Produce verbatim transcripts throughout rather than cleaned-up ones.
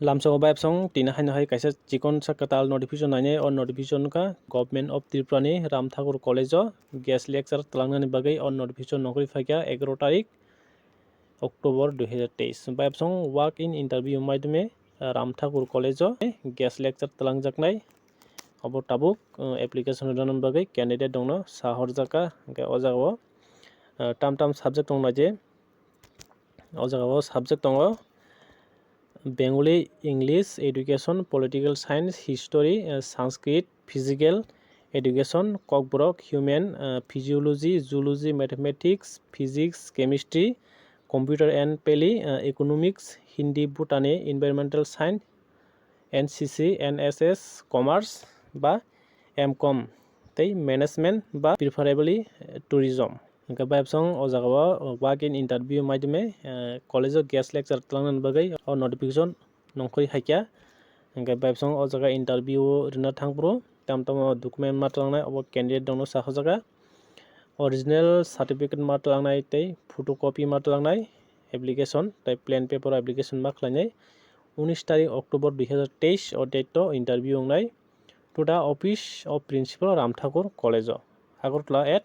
Lamsao bayapsong tini haino hai kaisa chikon sa kwtal notification nainai. O notification wngkha Government of Tripura ni Ram Thakur College o guest lecture twlangnani bagwi. O notification nongkhorwi phaikha egaroh tarik October dui hazar teis. Bayapsong walk in interview maidome, uh, Ram Thakur College o guest lecture twlangjaknai. Obo tabuk, uh, application rwnani bagwi candidate rokno sahorjakha. Hwnkhe o jagao, uh, tam tam subject tongnai je. O jagao subject tongo Bengali, English, Education, Political Science, History, uh, Sanskrit, Physical Education, Kokborok, Human, uh, Physiology, Zoology, Mathematics, Physics, Chemistry, Computer and Pali, uh, Economics, Hindi, Bhutani, Environmental Science, N C C, N S S, Commerce ba M Com tei Management ba preferably, uh, Tourism. Hwnkhe bayapsong o jagao walk in interview maidome, uh, college o guest lecture twlangnani bagwi o notification nongkhorwi haikha. Hwnkhe bayapsong o jaga interview rwna thangphuru tam tamo document ma twlangnai, obo candidate rokno sahorjakha. Original certificate ma twlangnai tei photocopy ma twlangnai, application tei plain paper o application ma khlainai. Unis tarik October dui hazar teis o date o interview wngnai to the office of Principal Ram Thakur College o, Agartala at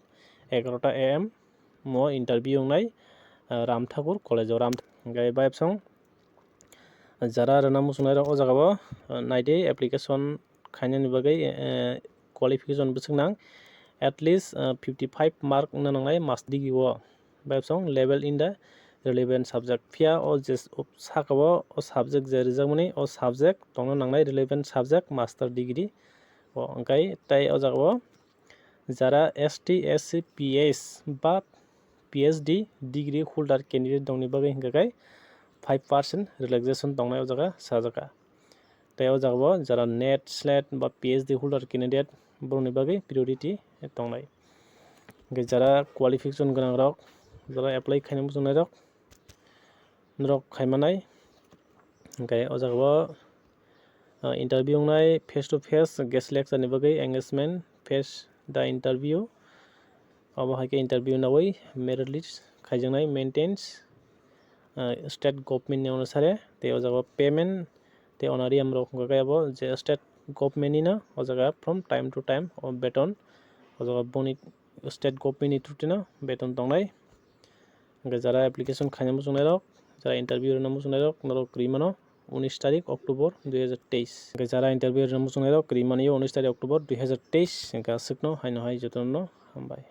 egaroh ta A M o interview wngnai, uh, Ram Thakur College o. Ram, hwnkhe bayapsong jara rwna muchungnairok o jagao, uh, naidi application khainani bagwi, uh, qualification bwswk nang, at least, uh, fifty five mark wngna nangnai master degree o. Bayapsong level in the relevant subject. Phiya o je s-, o sakao o subject je rijakmani, o subject tongna nangnai relevant subject master degree o. Hwnkhe tei o jagao jara S T, S C, P S ba P H D degree holder candidate rokni bagwi hwnkhe khe five percent relaxation tongnai o jaga sajakha. Tei o jagao jara net, slet ba P H D holder candidate borokni bagwi priority tongnai. Hwnkhe jara qualification gwnangrok, jara apply khaina muchungnairok, norok khaimanai. Hwnkhe o jagao, uh, interview wngnai face to face, guest lecture ni bagwi engagement, face the interview. Obo hai khe interview naui merit list khaijaknai, maintains, uh, state government ni onusare. Tei o jaga payment tei honorarium rok hwnkha khe abo je state government ni no o jaga from time to time o beton o jaga boni state government ni through tino beton tongnai. Hwnkhe jara application khaina muchungnairok, jara interview rwna muchungnairok norok kwrwi mano unis tarik October dui hazar teis. Hwnkhe jara interview rwna muchungnairok kwrwi mani o unis tarik October dui hazar teis. Hwnkhe aswkno haino hai jotono hambai.